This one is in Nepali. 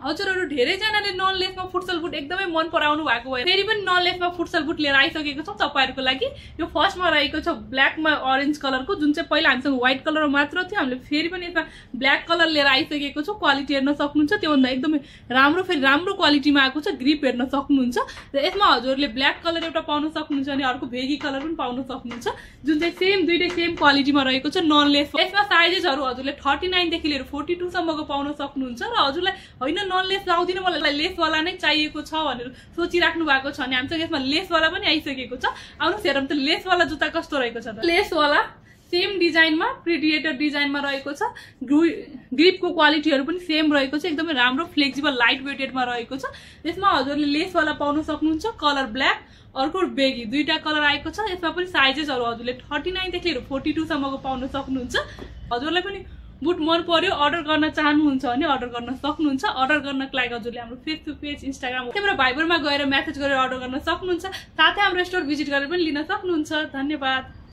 हजुरहरु धेरै जनाले नन लेसमा फुटसल बुट एकदमै मन पराउनु भएको भएर फेरि पनि नन लेसमा फुटसल बुट लिएर आइसकेको छौं तपाईहरुको लागि। यो फर्स्टमा रहेको छ ब्ल्याकमा ऑरेन्ज कलरको, जुन चाहिँ पहिला हामीसँग व्हाइट कलर मात्र थियो, हामीले फेरि पनि यसमा ब्ल्याक कलर लिएर आइसकेको छौं। क्वालिटी हेर्न सक्नुहुन्छ, त्योभन्दा एकदमै राम्रो फेरि राम्रो क्वालिटीमा आएको छ। ग्रिप हेर्न सक्नुहुन्छ र यसमा हजुरले ब्ल्याक कलर एउटा पाउन सक्नुहुन्छ अनि अर्को भेगी कलर पनि पाउन सक्नुहुन्छ, जुन चाहिँ सेम दुईटै सेम क्वालिटीमा रहेको छ नन लेस। यसमा साइजेसहरु हजुरले 39 देखि लिएर 42 सम्मको पाउन सक्नुहुन्छ र हजुरलाई हैन नन लेस लाउँदिन मलाई लेस वाला नै चाहिएको छ भनेर सोचिराख्नु भएको छ भने हामीसँग यसमा लेस वाला पनि आइसकेको छ। आउनुस् हेरौँ त लेस वाला जुत्ता कस्तो रहेको छ त। लेस वाला सेम डिजाइनमा प्रिडिएटर डिजाइनमा रहेको छ। ग्रिपको क्वालिटीहरु पनि सेम रहेको छ, एकदमै राम्रो फ्लेक्सिबल लाइट वेटेडमा रहेको छ। यसमा हजुरले लेस वाला पाउन सक्नुहुन्छ, कलर ब्ल्याक अर्को बेगी दुईटा कलर आएको छ। यसमा पनि साइजेसहरु हजुरले 39 देखि लिएर 42 सम्मको पाउन सक्नुहुन्छ। हजुरलाई पनि बुट मन पर्यो अर्डर गर्न चाहनुहुन्छ भने अर्डर गर्न सक्नुहुन्छ। अर्डर गर्नको लागि हजुरले हाम्रो फेसबुक पेज, इन्स्टाग्राम र भाइबरमा गएर मेसेज गरेर अर्डर गर्न सक्नुहुन्छ। साथै हाम्रो स्टोर भिजिट गरेर पनि लिन सक्नुहुन्छ। धन्यवाद।